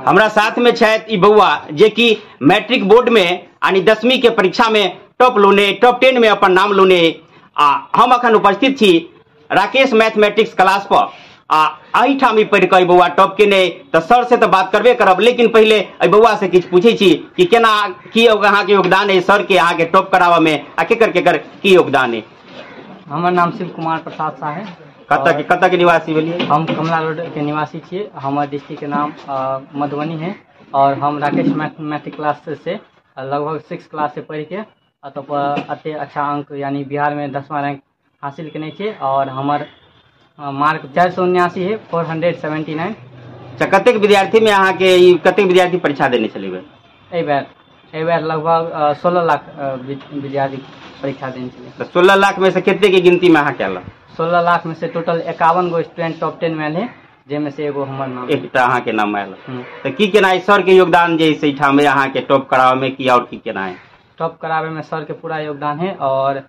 हमरा साथ में छथि ई बौआ जे कि मैट्रिक बोर्ड में यानी 10वीं के परीक्षा में टॉप लोने, टॉप 10 में अपन नाम लोने। आ हम अखन उपस्थित छी राकेश मैथमेटिक्स क्लास पर आ एहिठाम ई पढ़ि कऽ बौआ टॉप केने। तऽ सर से तऽ बात करबे करब, लेकिन पहिले एहि बौआ से किछु पूछै छी कि केना की अहाँके योगदान है सर के अहाँके टॉप कराबऽ में आ केकर केकर की योगदान है। हमर नाम शिव कुमार प्रसाद शाह है। कतऽ के निवासी भेलियै? हम कमला रोड के निवासी छियै। हमर डिस्ट्रिक्ट के नाम मधुबनी है और हम राकेश मैथमेटिक्स क्लास से लगभग 6 क्लास से पढ़ि के अतऽ एते अच्छा अंक यानी बिहार में 10वां रैंक हासिल केने छियै और हमर मार्क 479 है, 479। अच्छा, कतेक विद्यार्थी में अहाँके ई कतेक विद्यार्थी परीक्षा देने छलै एहि बेर लगभग 16 लाख विद्यार्थी परीक्षा देने छलै। तऽ 16 लाख में से कतेक के गिनती में अहाँके आयल? 16 लाख में से टोटल 51 गो स्टूडेंट टॉप 10 में आयल है, जाहिमे से एगो हमर नाम, एकटा अहाँके नाम आयल। तऽ की केना है सर के योगदान जे है एहिठाम अहाँके टॉप कराबऽ में की और की केना है? टॉप कराबे में सर के पूरा योगदान है और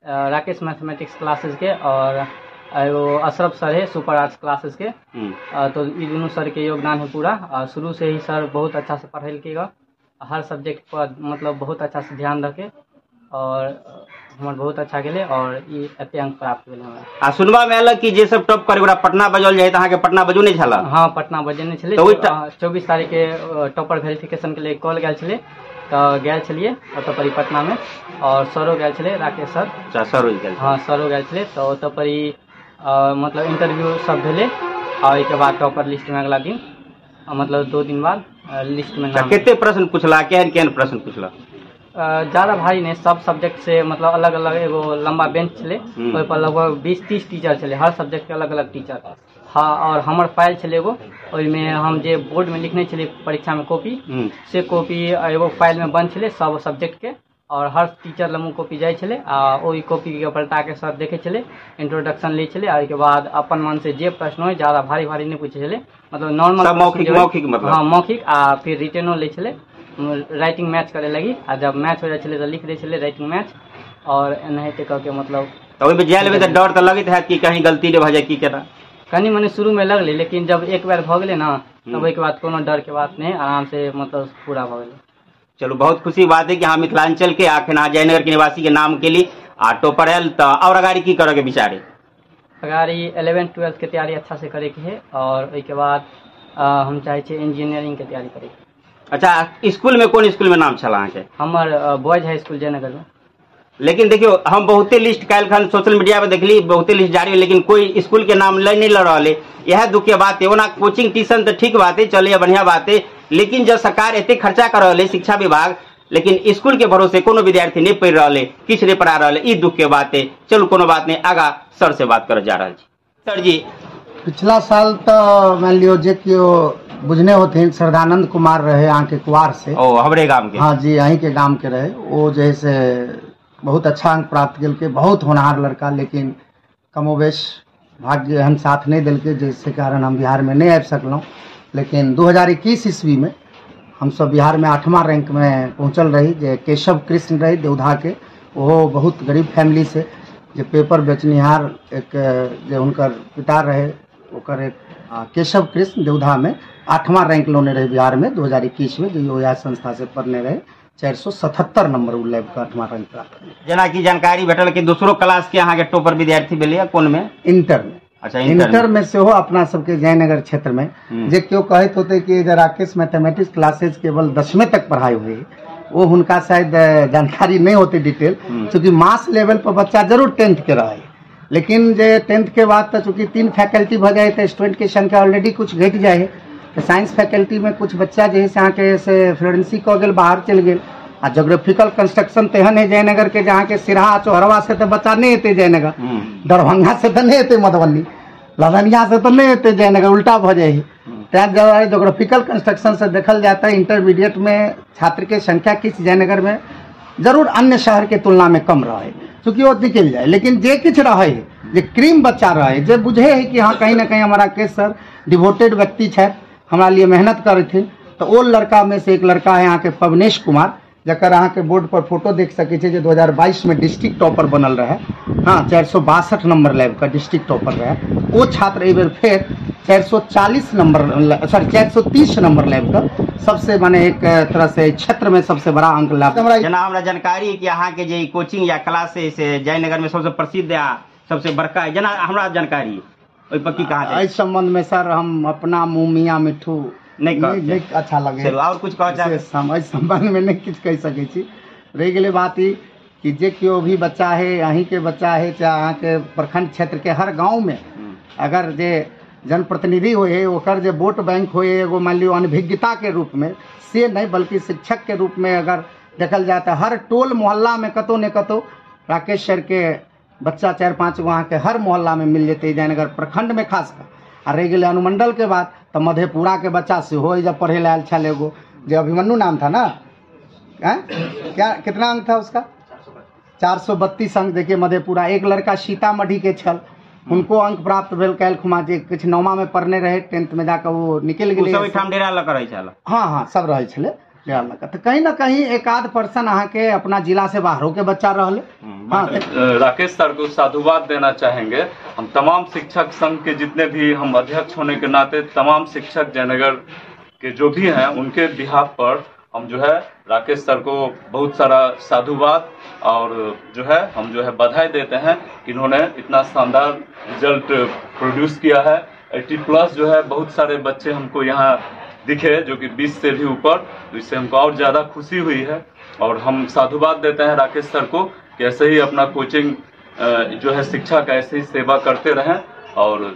राकेश मैथमेटिक्स क्लासेस के और एगो अशरफ सर है सुपर आर्ट्स क्लासेस के, तो ई दुनू सर के योगदान है पूरा। और शुरू से ही सर बहुत अच्छा से पढ़ेलकै ग, हर सब्जेक्ट पर मतलब बहुत अच्छा से ध्यान रखे और हमर बहुत अच्छा गेलै और ई एते अंक प्राप्त भेलै हमरा। आ सुनबा में आयल कि जे सब टॉप करे ओकरा पटना बजल जाय, तऽ अहाँके पटना बजौने छल? हाँ, पटना बजेने छलै। 24 तारीख के टॉपर वेरिफिकेशन के लिए कॉल गेल छलै तऽ गेल छलियै ओतऽ पर पटना में और सरो गेल छलै, राकेश सर। अच्छा, सरो गेल? हाँ, सरो गेल छलै। तऽ ओतऽ पर ई मतलब इंटरव्यू सब भेलै और ओहिके बाद टॉपर लिस्ट में अगला दिन मतलब 2 दिन बाद लिस्ट में नाम। कते प्रश्न पूछला, केहन केहन प्रश्न पूछला? ज़्यादा भारी नहीं, सब सब्जेक्ट से मतलब अलग अलग एगो लंबा बेंच छलै, ओहि पर लगभग 20-30 टीचर छलै, हर सब्जेक्ट के अलग अलग टीचर। हाँ, और हमर फाइल छलै एगो, ओहिमे हम जे बोर्ड में लिखने छलियै परीक्षा में कॉपी, से कॉपी एगो फाइल में बंद छलै सब सब्जेक्ट के और हर टीचर लग कॉपी जाइ छलै आ ओहि कॉपी के पलटा के सर देखै छलै, इंट्रोडक्शन लै छलै आ ओहिके बाद अपन मन से जे प्रश्न होइ, ज़्यादा भारी भारी नहि पूछै छलै, मतलब नॉर्मल मौखिक, मौखिक मतलब। हाँ, मौखिक आ फिर रिटर्नो लै छलै राइटिंग मैच करे लगी आ जब मैच हो जाइ छलै तऽ लिख दै छलै राइटिंग मैच और एनाहिते कऽ के मतलब। तऽ ओहिमे जाय लेबै तऽ डर तऽ लगैत हैत कि कहीं गलती नहि भऽ जाय, की केना? कनि मनि शुरू में लगलै, लेकिन जब एक बेर भऽ गेलै ना तब ओहिके बाद कोनो डर के बात नहि, आराम से मतलब पूरा भऽ गेलै। चलू, बहुत खुशी बात है कि अहाँ मिथिलांचल के अखन अहाँ जयनगर के निवासी के नाम के लिए आ टॉपर आयल। तऽ और अगाड़ी की करऽ के विचार है? अगाड़ी 11th 12th के तैयारी अच्छा से करे के है और ओहिके बाद हम चाहै छियै इंजीनियरिंग के तैयारी करे के। अच्छा, स्कूल में कोन स्कूल में नाम छल अहाँके? हमर बॉयज हाई स्कूल जयनगर में। लेकिन देखियो, हम बहुते लिस्ट काल्हि खन सोशल मीडिया पर देखली, बहुते लिस्ट जारी, लेकिन कोई स्कूल के नाम ले नहीं लऽ रहल है। इएह दुख के बात है। ओना कोचिंग ट्यूशन तऽ ठीक बात है, चलैए, बढ़िया बात है, लेकिन जब सरकार एते खर्चा कर रहल है शिक्षा विभाग, लेकिन स्कूल के भरोसे कोनो विद्यार्थी नहीं पढ़ि रहल है, किछु नहीं पढ़ा रहल है, ई दुख के बात है। चलू, कोनो बात नहीं, आगा सर से बात करऽ जा रहल छी। सर जी, पिछला साल तऽ मान लियो जे केओ बुझने होथिन, श्रद्धानंद कुमार रहे अहाँके कुआर से। ओ हमरे गाम के? हाँ जी, अहीं के गाम के रहे। ओ जे है से बहुत अच्छा अंक प्राप्त केलकै, बहुत होनहार लड़का, लेकिन कमोबेश भाग्य एहन साथ नहि देलकै जाहिसँ कारण हम बिहारमे नहि आबि सकलहुँ। लेकिन 2021 ईस्वी में हमसब बिहारमे 8वां रैंक में पहुँचल रही। जे केशव कृष्ण रही देवधा के, ओहो बहुत गरीब फैमिली से, जे पेपर बेचनिहार एक जे हुनकर पिता रहे, ओकर एक केशव कृष्ण देवधा में 8वां रैंक लौने रहे बिहार में 2021 में, जो इएह संस्था से पढ़ने रहे। 477 नंबर उ लाबि कऽ 8वां रैंक प्राप्त केने। जेनाकि जानकारी भेटल कि दोसरो क्लास के अहाँके टॉपर विद्यार्थी भेलैए, कोन में? इंटर में। अच्छा, इंटर में सेहो अपना सबके जयनगर क्षेत्र में जे केओ कहैत होतै कि जे राकेश मैथमेटिक्स क्लासेज केवल 10वीं तक पढ़ाई हुई, वो हुनका शायद जानकारी नहीं होती डिटेल, चूँकि मास लेवल पर बच्चा जरूर 10th के रहे, लेकिन जे 10th के बाद तो चूँकि 3 फैकल्टी भऽ जाए तो स्टूडेंट के संख्या ऑलरेडी कुछ घटि जाए है। तो साइंस फैकल्टी में कुछ बच्चा जे है से अहाँके से फ्लुएंसी कऽ गेल, बाहर चलि गेल। आ जोग्राफिकल कंस्ट्रक्शन तेहन है जयनगर के, जहाँ के सिरहा चोहरवा से तो बच्चा नहीं एतै जयनगर, दरभंगा से तो नहीं एतै मधुबनी, लदनिया से तो नहीं एतै जयनगर, उल्टा भऽ जाइ है। तैं दुआरे जोग्राफिकल कंस्ट्रक्शन से देखल जाता है इंटरमीडिएट में छात्र के संख्या किछु जयनगर में जरूर अन्य शहर के तुलना में कम रहे, चूँकि वो निकल जाए। लेकिन जे किछु रहे, जे क्रीम बच्चा रहे, जे बुझे है कि हाँ कहीं ना कहीं हमारा के सर डिवोटेड व्यक्ति छथि, हमरा लिए मेहनत करथिन, तो ओ लड़का में से एक लड़का है अहाँके पवनेश कुमार, जकर अहाँके बोर्ड पर फोटो देख सकै छी जे 2022 में डिस्ट्रिक्ट टॉपर बनल रहे। हाँ, 462 नंबर लाबि कऽ डिस्ट्रिक्ट टॉपर रहे। ओ छात्र एहि बेर फेर 440 नंबर, सॉरी 430 नंबर लाबि कऽ सबसे माने एक तरह से क्षेत्र में सबसे बड़ा अंक लाभ। जेना हमरा जानकारी कि अहाँके जे कोचिंग या क्लास है से जयनगर में सबसे प्रसिद्ध आ सबसे बड़का है, जेना हमरा जानकारी ओहि पर की कहा? एहि संबंध में सर हम अपना मुँह मियाँ मिठू नहीं अच्छा लगे और कुछ कह चाहे हम एहि संबंध में नहीं किछु कहि सकै छी। रहि गेलै बात ई कि जे केओ भी बच्चा है, अहीं के बच्चा है चाहे अहाँके प्रखंड क्षेत्र के हर गाँव में अगर जे जनप्रतिनिधि होइ है ओकर जे वोट बैंक होइ है एगो मान लियौ अनभिज्ञता के रूप में से नहीं बल्कि शिक्षक के रूप में अगर देखल जाए तो हर टोल मोहल्ला में कतौ ने कतौ राकेश सर के बच्चा 4-5 गो अहाँके हर मोहल्ला में मिल जेतै जयनगर प्रखंड में खासकर। आ रहि गेलै अनुमंडल के बात तो मधेपुरा के बच्चा सेहो जब पढ़े ला आयल छल एगो जे अभिमन्यु नाम था ना, क्या कितना अंक था उसका? 432 अंक। देखिए मधेपुरा एक लड़का सीतामढ़ी के छल, उनको अंक प्राप्त भेल काल्हि खुमा जे किछु नौमा में पढ़ने रहे, 10th में जाकर वो निकलि गेलै। सब एहिठाम डेरा लऽ कऽ रहै छल? हाँ हाँ सब रहै छलै डेरा लऽ कऽ। तऽ कहीं ना कहीं एक आध पर्सन अहाँके अपना जिला से बाहरों के बच्चा रहलै। हाँ, राकेश सर को साधुवाद देना चाहेंगे हम तमाम शिक्षक संघ के जितने भी, हम अध्यक्ष होने के नाते तमाम शिक्षक जयनगर के जो भी हैं उनके बिहाफ पर हम जो है राकेश सर को बहुत सारा साधुवाद और जो है हम जो है बधाई देते हैं कि इन्होंने इतना शानदार रिजल्ट प्रोड्यूस किया है। 80+ जो है बहुत सारे बच्चे हमको यहाँ दिखे जो कि 20 से भी ऊपर, तो इससे हमको और ज़्यादा खुशी हुई है और हम साधुवाद देते हैं राकेश सर को कि ऐसे ही अपना कोचिंग जो है शिक्षा का ऐसे ही सेवा करते रहें। और